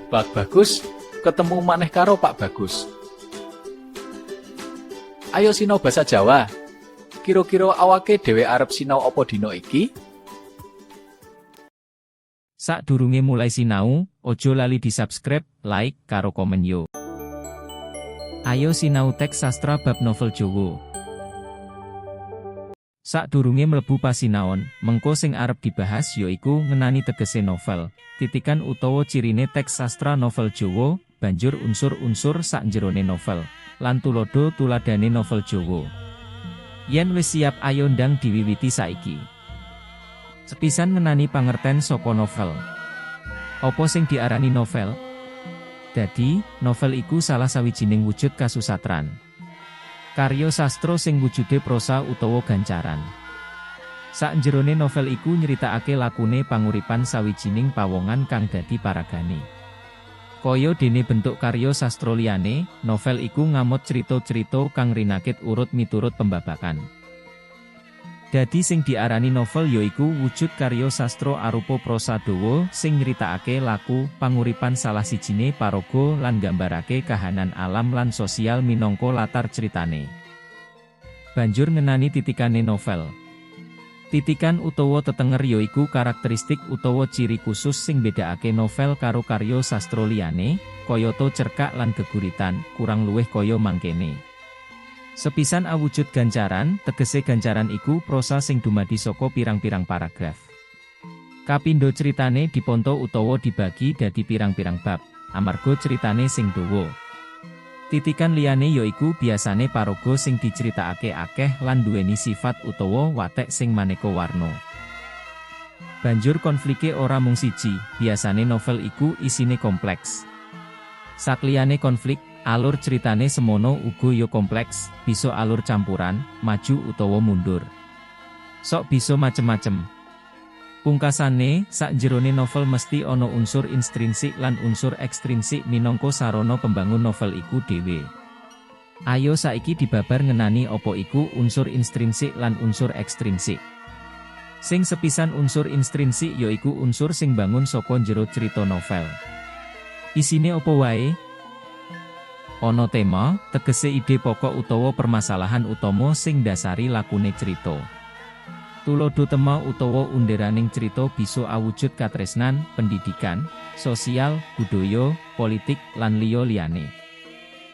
Pak Bagus, ketemu maneh karo Pak Bagus. Ayo sinau basa Jawa. Kira-kira awake dhewe arep sinau apa dina iki? Sadurunge mulai sinau, ojo lali di subscribe, like, karo komen yo. Ayo sinau teks sastra bab novel Jowo. Sadurunge mlebu pasinaon, mengko sing arep dibahas yaiku ngenani tegese novel, titikan utawa cirine teks sastra novel Jowo, banjur unsur-unsur sakjerone novel, lan tulodo tuladane novel Jowo. Yen wis siap, ayo ndang diwiwiti saiki. Sepisan, ngenani pangerten saka novel. Apa sing diarani novel? Dadi, novel iku salah sawijining wujud kasusatran. Karya sastra sing wujude prosa utawa gancaran. Sakjerone novel iku nyritakake lakune panguripan sawijining pawongan kang dadi paragane. Kaya dene bentuk karya sastra liyane, novel iku ngamot crita-crita kang rinakit urut miturut pembabakan. Dadi, sing diarani novel yaiku wujud karya sastra arupa prosa dawa sing nyritakake laku panguripan salah sijine paraga lan nggambarake kahanan alam lan sosial minangka latar critane. Banjur ngenani titikane novel. Titikan utawa tetenger yaiku karakteristik utawa ciri khusus sing mbedakake novel karo karya sastra liyane, kayata cerkak lan geguritan, kurang luwih kaya mangkene. Sepisan, awujud gancaran, tegese gancaran iku prosa sing dumadi saka pirang-pirang paragraf. Kapindho, critane diponto utawa dibagi dadi pirang-pirang bab, amarga critane sing dawa. Titikan liyane yaiku biasane paraga sing diceritakake akeh lan duweni sifat utawa watek sing maneka warna. Banjur konflike ora mung siji, biasane novel iku isine kompleks. Sakliyane konflik, alur critane semono uga ya kompleks, bisa alur campuran, maju utawa mundur. Sok bisa macem-macem. Pungkasane, sakjerone novel mesti ana unsur instrinsik lan unsur ekstrinsik minangka sarana pembangun novel iku dhewe. Ayo saiki dibabar ngenani apa iku unsur instrinsik lan unsur ekstrinsik. Sing sepisan, unsur instrinsik yaiku unsur sing bangun saka jero crita novel. Isine apa wae? Ana tema, tegese ide pokok utawa permasalahan utama sing ndasari lakune crita. Tulodo tema utawa underaning crita bisa awujud katresnan, pendidikan, sosial, budaya, politik, lan liya liyane.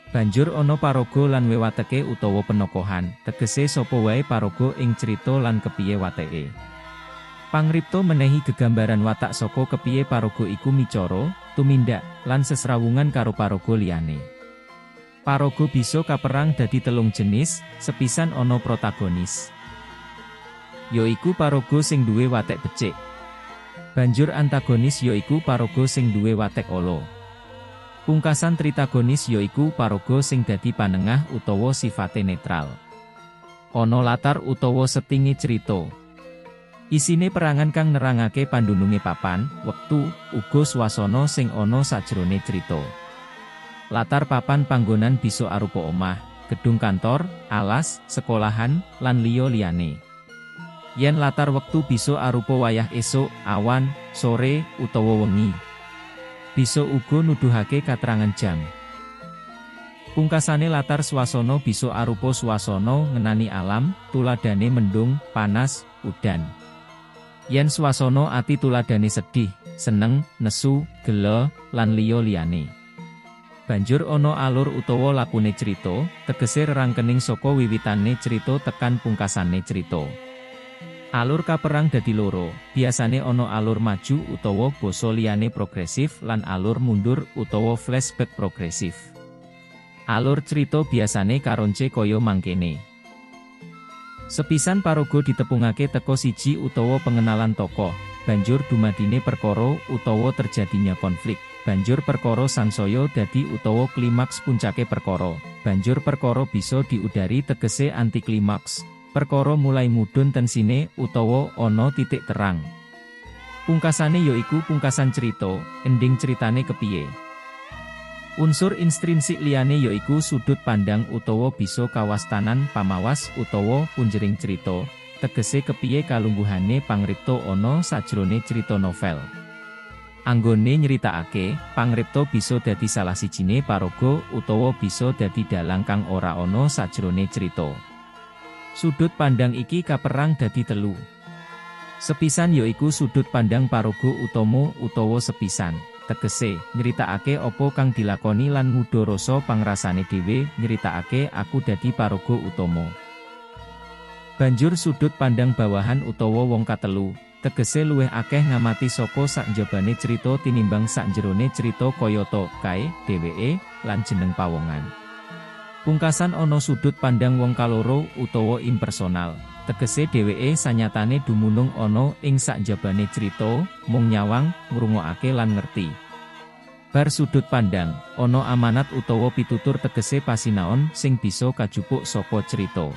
Banjur ana paraga lan wewateke utawa penokohan, tegese sapa wae paraga ing crita lan kepiye wateke. Pangripta menehi gegambaran watak saka kepiye paraga iku micara, tumindak, lan sesrawungan karo paraga liyane. Paraga bisa kaperang dadi telung jenis, sepisan ana protagonis, yaiku paraga sing duwe watek becik. Banjur antagonis, yaiku paraga sing duwe watek ala. Pungkasan, tritagonis, yaiku paraga sing dadi panengah utawa sifate netral. Ana latar utawa setinge crita. Isine perangan kang nerangake pandununge papan, wektu, uga swasana sing ana sajrone crita. Latar papan panggonan bisa arupa omah, gedung kantor, alas, sekolahan, lan liya liyane. Yen latar wektu bisa arupa wayah esuk, awan, sore, utawa wengi. Bisa uga nuduhake katerangan jam. Pungkasane, latar swasana bisa arupa swasana ngenani alam, tuladane mendung, panas, udan. Yen swasana ati tuladane sedih, seneng, nesu, gela, lan liya liyane. Banjur ana alur utawa lakune crita, tegese rerangkening saka wiwitane crita tekan pungkasane crita. Alur kaperang dadi loro, biasane ana alur maju utawa basa liyane progresif lan alur mundur utawa flashback progresif. Alur crita biasane karonce kaya mangkene. Sepisan, paraga ditepungake teka siji utawa pengenalan tokoh, banjur dumadine perkara utawa terjadinya konflik, banjur perkara sansaya dadi utawa klimaks puncake perkara, banjur perkara bisa diudari tegese antiklimaks, perkara mulai mudhun tensine utawa ana titik terang. Pungkasane yaiku pungkasan cerita, ending ceritane kepiye. Unsur instrinsik liyane yaiku sudut pandang utawa bisa kawastanan pamawas utawa punjering cerita, tegese kepiye kalungguhane pangripta ana sajrone cerita novel. Anggone nyritakake, pangripta bisa dadi salah sijine paraga utawa bisa dadi dalang kang ora ana sajrone crita. Sudut pandang iki kaperang dadi telu. Sepisan ya iku sudut pandang paraga utama utawa sepisan, tegese nyritakake apa kang dilakoni lan ngudha rasa pangrasane dhewe nyritakake aku dadi paraga utama. Banjur sudut pandang bawahan utawa wong katelu, tegese luwih akeh ngamati saka saknjabane crita tinimbang saknjerone crita kayata kae, dheweke, lan jeneng pawongan. Pungkasan ana sudut pandang wong kaloro utawa impersonal, tegese dheweke sanyatane dumunung ana ing saknjabane crita, mung nyawang, ngrungokake lan ngerti. Bar sudut pandang, ana amanat utawa pitutur tegese pasinaon sing bisa kajupuk saka crita.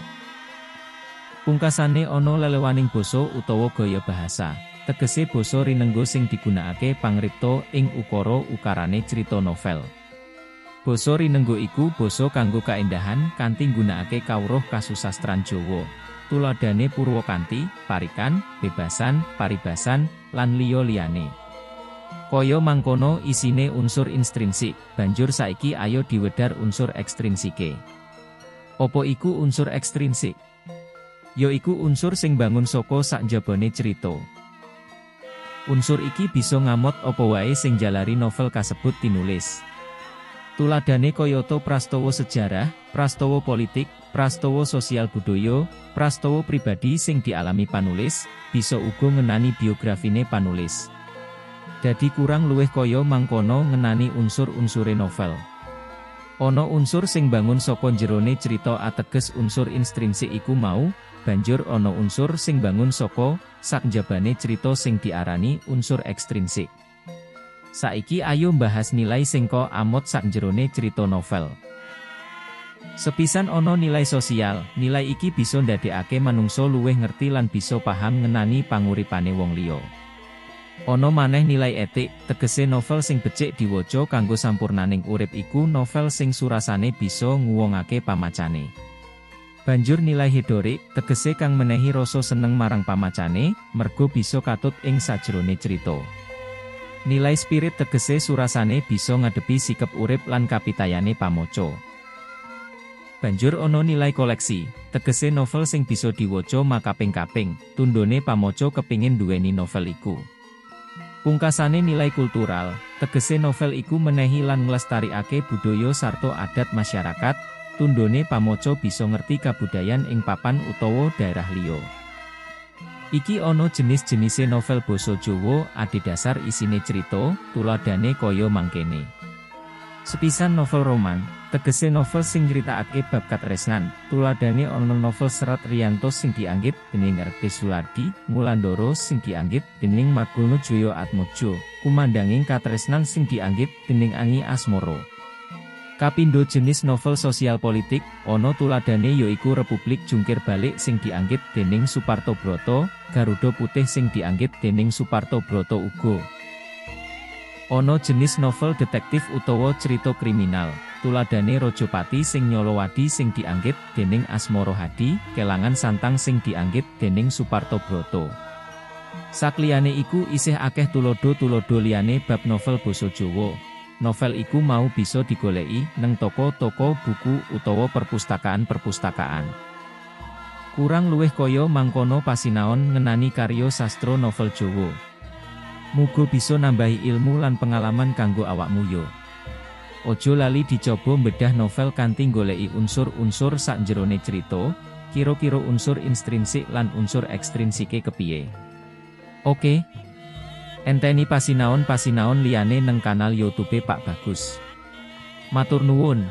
Pungkasane ana lelewaning basa utawa gaya bahasa, tegese basa rinenggo sing digunakake pangripta ing ukara-ukarane crita novel. Basa rinenggo iku basa kanggo kaendahan kanthi nggunakake kawruh kasusastran Jawa. Tuladhane purwakanti, parikan, bebasan, paribasan, lan liya-liyane. Kaya mangkono isine unsur instrinsik, banjur saiki ayo diwedhar unsur ekstrinsike. Apa iku unsur ekstrinsik? Ya iku unsur sing bangun saka saknjabane crita. Unsur iki bisa ngamot apa wae sing njalari novel kasebut tinulis. Tuladhane kayata prastawa sejarah, prastawa politik, prastawa sosial budaya, prastawa pribadi sing dialami panulis, bisa uga ngenani biografine panulis. Dadi kurang luwih kaya mangkono ngenani unsur-unsure novel. Ana unsur sing bangun saka njerone crita ateges unsur instrinsik iku mau, banjur ana unsur sing bangun saka saknjabane crita sing diarani unsur ekstrinsik. Saiki ayo mbahas nilai sing ka amot saknjerone crita novel. Sepisan ana nilai sosial, nilai iki bisa ndadekake manungsa luwih ngerti lan bisa paham ngenani panguripane wong liya. Ana maneh nilai etik, tegese novel sing becik diwaca kanggo sampurnaning urip iku novel sing surasane bisa nguwongake pamacane. Banjur nilai hedorik, tegese kang menehi rasa seneng marang pamacane, mergo bisa katut ing sajrone crita. Nilai spirit tegese surasane bisa ngadepi sikep urip lan kapitayane pamaca. Banjur ana nilai koleksi, tegese novel sing bisa diwaca makaping-kaping, tundhone pamaca kepingin duweni novel iku. Pungkasane nilai kultural, tegese novel iku menehi lan nglestarikake budaya sarta adat masyarakat, tundhone pamaca bisa ngerti kabudayan ing papan utawa daerah liya. Iki ana jenis-jenise novel basa Jawa adhedhasar isine crita, tuladhane kaya mangkene. Sepisan novel roman, tegese novel sing nyritakake bab katresnan, tuladhane ana novel Serat Rianto sing dianggit dening R.P. Sulardi, Ngulandara sing dianggit dening Margono Joyo Atmojo, Kumandanging Katresnan sing dianggit dening Angi Asmoro. Kapindho jenis novel sosial politik, ana tuladhane yaiku Republik Jungkir Balik sing dianggit dening Suparto Broto, Garuda Putih sing dianggit dening Suparto Broto uga. Ana jenis novel detektif utawa cerita kriminal, tuladhane Rajapati sing Nyolowadi sing dianggit dening Asmoro Hadi, Kelangan Santang sing dianggit dening Suparto Broto. Sakliyane iku isih akeh tuladha-tuladha liyane bab novel basa Jawa. Novel iku mau bisa digoleki neng toko-toko buku utawa perpustakaan-perpustakaan. Kurang luwih kaya mangkono pasinaon ngenani karya sastra novel Jawa. Muga bisa nambahi ilmu lan pengalaman kanggo awakmu yo. Ojo lali dicoba mbedah novel kanthi nggoleki unsur-unsur saknjerone crita, kira-kira unsur instrinsik lan unsur ekstrinsike kepiye. Oke. Enteni pasinaon-pasinaon liyane neng kanal YouTube Pak Bagus. Matur nuwun.